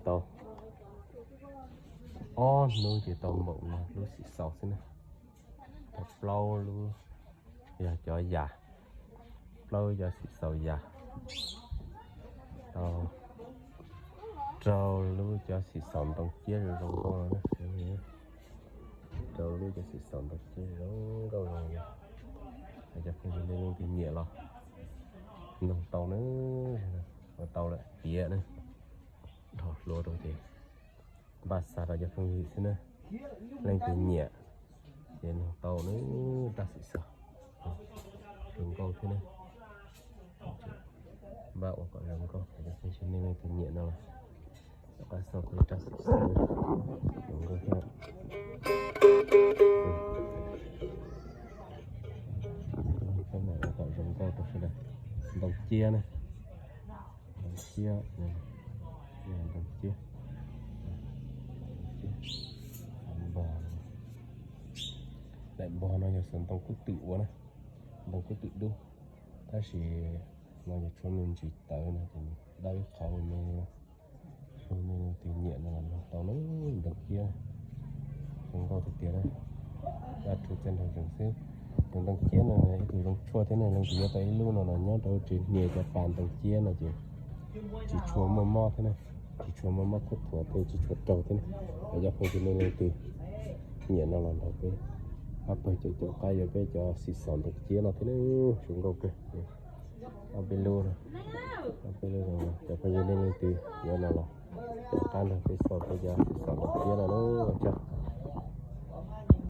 Tau ob hnub ces tau npaum no lub xim xaus xwb na. Tau plaub lub yog cov yas, plaub cov xim xaus yas, tau rau lub cov xim xaus ntoo ciab zoo zoo nkauj no na. Rau lub cov xim xaus ntoo ciab zoo nkauj no. Cov phooj ywg nej leej twg nyiam los noog tau na, ua tau lawm tiav na. Dhos hluav rau ces npaj xa rau cov phooj ywg xwb na. Leej twg nyiam ces noog tau na, rab xim xaus zoo nkauj thiab na. Npaj ua kom zoo nkauj, cov phooj ywg nej leej twg nyiam no los rov qab xauj peb rab xim xaus zoo nkauj thiab. Ua kom zoo nkauj rau sawv daws. Ntoo ciab na, ntoo ciab, ntoo ciab, npog, daim npog no yog xav ntoo kub twm ua na, ntoo kub twm dub, tab sis no yog tshuav me ntsis tawv no ces dab ib qhov me. Leej twg nyiam no los noog tau na, ntoo ciab zoo nkauj tiag tiag na. Dab rhuv txaj nraug zeeg xwb. Tus ntoo ciab no ib tug zoo tshuaj thiab na, leej twg yuav tau ib lub no los nyob rau tsev hnia cov pas ntoo ciab no ces tsis tshua muaj mob thiab na, tsis tshua muaj mob khuab thuav thiab tsis tshua raug thiab na. Cov phooj ywg nej leej twg nyiam no los nrog peb pab pawg caum caum qab yuav peb cov xim xaus ntoo ciab no thiab na, zoo nkauj kawg. Ob peb lub, ob peb lub, cov phooj ywg nej leej twg yuav no los rov qab nrog peb xauj peb cov xim xaus ntoo ciab no na.